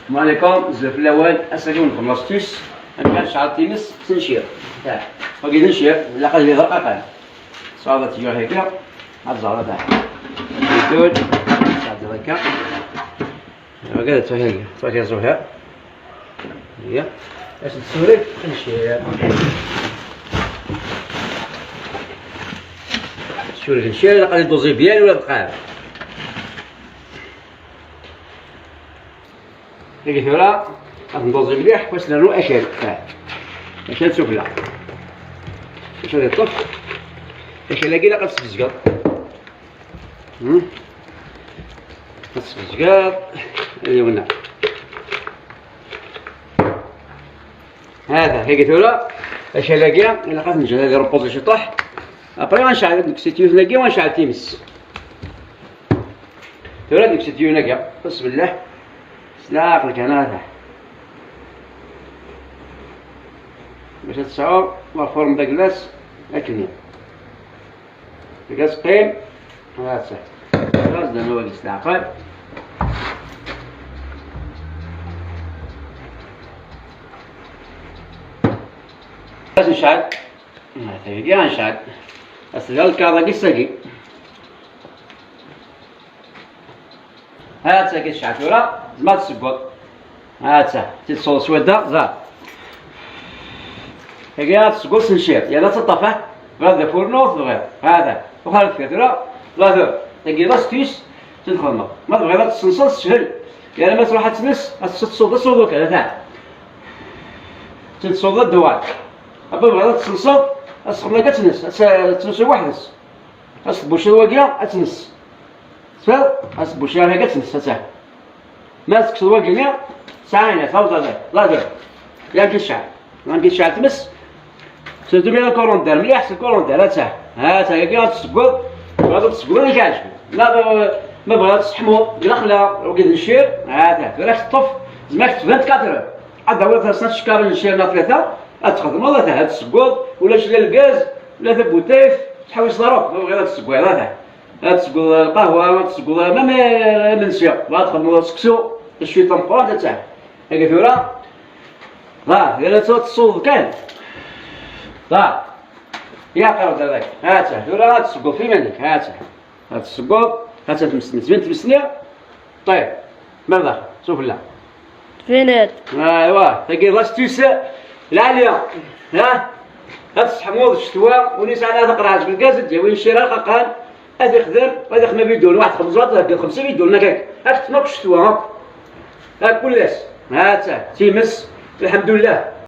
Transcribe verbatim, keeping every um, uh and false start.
السلام عليكم، زوف الاول اساكم نخلص توس. انا كان شعر تيمس سنشير. تاع وقيل نشير لا قال لي ضرقه قال. صافا تجي هكا. هاد الزهره تاع الدود. صافا هكا. هكا تفهي تفهي زوها. هي اش تسوري؟ نشير. تسوري نشير لا قال لي دوزي بيان ولا بقى. هذه ثورة. غندوزي مليح باش نرنو اكل. اه. اكل سفلى. اكل يطف. اكل كي لا قد تسقط. هم؟ تسقط. ايوا. هذا هي ثورة. اكل كي الا قد نجي هذه روبوزي شي طاح. ابري غنشعل هذيك السيتيو هناكي ونشعل تيمس. ثورة ديك السيتيو هناكي. بسم الله. سلاق الكنافة. باش تصعب لا فورم داك الناس. اكني. داك قيم. هذا صح. خلاص، ده هو الاستعقال. باش نشعل. هذا هي نشعل. اصل الكهرباء دي ساقي. ها تاكي شعتورة زعما تسقط. ها تا تتصور سويدا زاد. هي تسقط سنشير يا لا تطفى. غير ذا فورنو صغير هذا وخالد كثيرة. لا ذا تاكي لا ستيس تنخدم ما تبغي لا تسنصل سهل. يا ما تروح تنس الصوت الصوت كذا تا تنصوض الدوار. أبا بغيت تسنصل الصخمة كتنس تنس وحدس. أصبوشي واقيلا أتنس. سفر أصبوشي راهي كتنس أتاه. ما تكسر واقيلا ساعين فوضى لا لا. يا كي شعر ما كي شعر تمس. سيرتو بيان الكولوندير مليح سي الكولوندير أتاه. ها تا هي كي غتسقط. غادي تسقط أنا كاش. ما ب- ما بغا تستحمو لا خلا وقيت نشير. ها تا راك تطف. زعما كتبان تكاتر. عاد هو ثلاثة شكار نشير نا ثلاثة. أتخدم والله تا هاد السقوط ولا شلا الغاز ولا تا بوتيف. تحاول صدرك ما بغا تسقط هذا. هاد تسقل القهوة، هاد تسقل ما ما منسيا، هاد خدمة سكسو، الشويطة مقران تاع. هاكا ثورة. ها، يلا تصوت الصوت كان. ها. يا قاود هذاك. هاتا، ثورة هاد تسقل في منك، هاتا. هاد تسقل، هاتا تمسني، زين تمسني. طيب. ماذا؟ شوف لا. فينيت. ايوا، تلقي لاستيس العالية. ها؟ هاد الصحموض الشتوى، ونيس على هذا قرعة بالكاز، تجي وين شي راه قال. هذا يخدم، هذا يخدم بيدون، واحد خمسة، هذا خمسة بيدون، هكاك. هاك تنوك الشتوى، ها؟ هاك كل ناس. ها تا، تيمس، الحمد لله.